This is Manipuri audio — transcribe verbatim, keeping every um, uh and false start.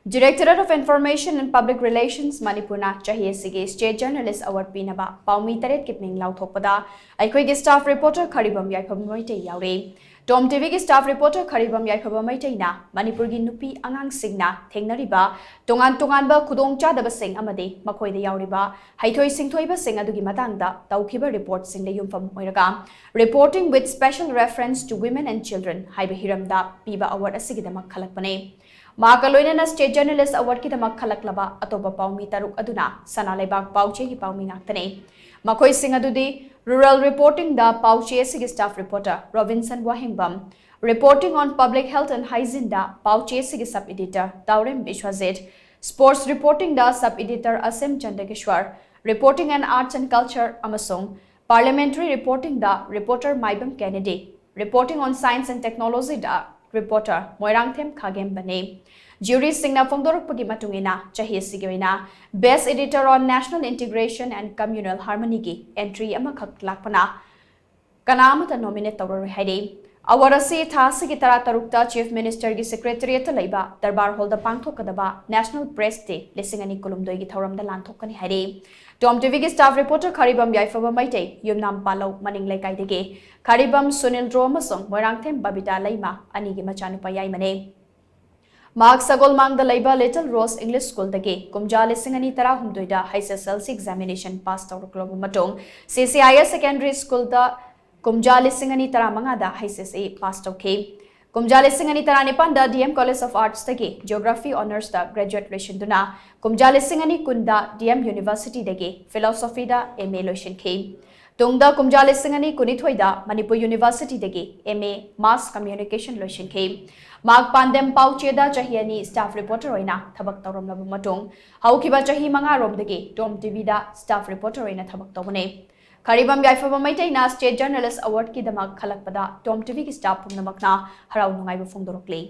Directorate of Information and Public Relations ꯃꯅꯤꯄꯨꯔꯅ ꯆꯍꯤ ꯑꯁꯤꯒꯤ State Journalist Award ꯄꯤꯅꯕ ꯄꯥꯎꯃꯤ ꯇꯔꯦꯠꯀꯤ ꯃꯤꯡ ꯂꯥꯎꯊꯣꯛꯄꯗ ꯑꯩꯈꯣꯏꯒꯤ staff reporter ꯈꯔꯤꯕꯝ ꯌꯥꯏꯐꯕ ꯃꯩꯇꯩ ꯌꯥꯎꯔꯤ꯫ Tom TVꯒꯤ staff reporter ꯈꯔꯤꯕꯝ ꯌꯥꯏꯐꯕ ꯃꯩꯇꯩꯅ ꯃꯅꯤꯄꯨꯔꯒꯤ ꯅꯨꯄꯤ ꯑꯉꯥꯡꯁꯤꯡꯅ ꯊꯦꯡꯅꯔꯤꯕ ꯇꯣꯉꯥꯟ ꯇꯣꯉꯥꯟꯕ ꯈꯨꯗꯣꯡꯆꯥꯗꯕꯁꯤꯡ ꯑꯃꯗꯤ ꯃꯈꯣꯏꯗ ꯌꯥꯎꯔꯤꯕ ꯍꯩꯊꯣꯏ ꯁꯤꯡꯊꯣꯏꯕꯁꯤꯡ ꯑꯗꯨꯒꯤ ꯃꯇꯥꯡꯗ ꯇꯧꯈꯤꯕ reportꯁꯤꯡꯗ ꯌꯨꯝꯐꯝ ꯑꯣꯏꯔꯒ Reporting with Special Reference to Women and Children ꯍꯥꯏꯕ ꯍꯤꯔꯝꯗ ꯄꯤꯕ award ꯑꯁꯤꯒꯤꯗꯃꯛ ꯈꯜꯂꯛꯄꯅꯤ꯫ ꯃꯍꯥꯛꯀ ꯂꯣꯏꯅꯅ State Journalist Awardꯀꯤꯗꯃꯛ ꯈꯜꯂꯛꯂꯕ ꯑꯇꯣꯞꯄ ꯄꯥꯎꯃꯤ ꯇꯔꯨꯛ ꯑꯗꯨꯅ ꯁꯅꯥ ꯂꯩꯕꯥꯛ ꯄꯥꯎꯆꯦꯒꯤ ꯄꯥꯎꯃꯤ ꯉꯥꯛꯇꯅꯤ꯫ ꯃꯈꯣꯏꯁꯤꯡ ꯑꯗꯨꯗꯤ Rural Reportingꯗ ꯄꯥꯎꯆꯦ ꯑꯁꯤꯒꯤ staff reporter Robinson Wahengbam, Reporting on Public Health and Hygieneꯗ ꯄꯥꯎꯆꯦ ꯑꯁꯤꯒꯤ sub editor ꯇꯥꯎꯔꯦꯝ Biswajit, Sports Reportingꯗ sub editor ꯑꯁꯦꯝ ꯆꯟꯗ꯭ꯔꯀꯤꯁ꯭ꯋꯔ, Reporting and Arts and Culture ꯑꯃꯁꯨꯡ Parliamentary Reportingꯗ reporter Maibam ꯀꯦꯅꯦꯗꯤ, Reporting on Science and Technologyꯗ reporter Moirangthem ꯈꯥꯒꯦꯝꯕꯅꯤ꯫ Juryꯁꯤꯡꯅ ꯐꯣꯡꯗꯣꯔꯛꯄꯒꯤ ꯃꯇꯨꯡ ꯏꯟꯅ ꯆꯍꯤ ꯑꯁꯤꯒꯤ ꯑꯣꯏꯅ Best Editor on National Integration and Communal Harmonyꯒꯤ entry ꯑꯃꯈꯛ ꯂꯥꯛꯄꯅ ꯀꯅꯥ ꯑꯃꯠꯇ nominate ꯇꯧꯔꯔꯣꯏ ꯍꯥꯏꯔꯤ꯫ Award ꯑꯁꯤ ꯊꯥ ꯑꯁꯤꯒꯤ ꯇꯔꯥꯇꯔꯨꯛꯇ Chief Ministerꯒꯤ Secretariatꯇ ꯂꯩꯕ Darbar Hallꯗ ꯄꯥꯡꯊꯣꯛꯀꯗꯕ National Press Day ꯂꯤꯁꯤꯡ ꯑꯅꯤ ꯀꯨꯟꯍꯨꯝꯗꯣꯏꯒꯤ ꯊꯧꯔꯝꯗ ꯂꯥꯟꯊꯣꯛꯀꯅꯤ ꯍꯥꯏꯔꯤ꯫ Tom TVꯒꯤ staff reporter ꯈꯔꯤꯕꯝ ꯌꯥꯏꯐꯕ ꯃꯩꯇꯩ, ꯌꯨꯝꯅꯥꯝ ꯄꯥꯂꯧ ꯃꯅꯤꯡ ꯂꯩꯀꯥꯏꯗꯒꯤ ꯈꯔꯤꯕꯝ ꯁꯨꯅꯤꯜ ꯗ꯭ꯔꯣ ꯑꯃꯁꯨꯡ ꯃꯣꯏꯔꯥꯡꯊꯦꯝ ꯕꯕꯤꯇꯥ ꯂꯩꯃ ꯑꯅꯤꯒꯤ ꯃꯆꯥꯅꯨꯄꯥ ꯌꯥꯏꯃꯅꯤ꯫ ꯃꯍꯥꯛ ꯁꯒꯣꯜꯃꯥꯡꯗ ꯂꯩꯕ Little Rose English Schoolꯗꯒꯤ ꯀꯨꯝꯖꯥ ꯂꯤꯁꯤꯡ ꯑꯅꯤ ꯇꯔꯥꯍꯨꯝꯗꯣꯏꯗ H S L C examination pass ꯇꯧꯔꯛꯂꯕ ꯃꯇꯨꯡ C C I S Secondary Schoolꯗ ꯀꯨꯝꯖꯥ ꯂꯤꯁꯤꯡ ꯑꯅꯤ ꯇꯔꯥꯃꯉꯥꯗ H S C pass ꯇꯧꯈꯤ꯫ ꯀꯨꯝꯖꯥ ꯂꯤꯁꯤꯡ ꯑꯅꯤ ꯇꯔꯥꯅꯤꯄꯥꯟꯗ D M College of Artsꯇꯒꯤ Geography Honoursꯇ graduate ꯂꯣꯏꯁꯤꯟꯗꯨꯅ ꯀꯨꯝꯖꯥ ꯂꯤꯁꯤꯡ ꯑꯅꯤ ꯀꯨꯟꯗ D M Universityꯗꯒꯤ Philosophyꯗ M A ꯂꯣꯏꯁꯤꯟꯈꯤ꯫ ꯇꯨꯡꯗ ꯀꯨꯝꯖꯥ ꯂꯤꯁꯤꯡ ꯑꯅꯤ ꯀꯨꯟꯅꯤꯊꯣꯏꯗ Manipur Universityꯗꯒꯤ M A Mass Communication ꯂꯣꯏꯁꯤꯟꯈꯤ꯫ ꯃꯍꯥꯛ ꯄꯥꯟꯗꯦꯝ ꯄꯥꯎꯆꯦꯗ ꯆꯍꯤ ꯑꯅꯤ staff reporter ꯑꯣꯏꯅ ꯊꯕꯛ ꯇꯧꯔꯝꯂꯕ ꯃꯇꯨꯡ ꯍꯧꯈꯤꯕ ꯆꯍꯤ ꯃꯉꯥꯔꯣꯝꯗꯒꯤ Tom TVꯗ staff reporter ꯑꯣꯏꯅ ꯊꯕꯛ ꯇꯧꯕꯅꯤ꯫ ꯈꯔꯤꯕꯝ ꯌꯥꯏꯐꯕ ꯃꯩꯇꯩꯅ State Journalist Awardꯀꯤꯗꯃꯛ ꯈꯜꯂꯛꯄꯗ Tom TVꯒꯤ staff ꯄꯨꯝꯅꯃꯛꯅ ꯍꯔꯥꯎ ꯅꯨꯡꯉꯥꯏꯕ ꯐꯣꯡꯗꯣꯔꯛꯂꯤ꯫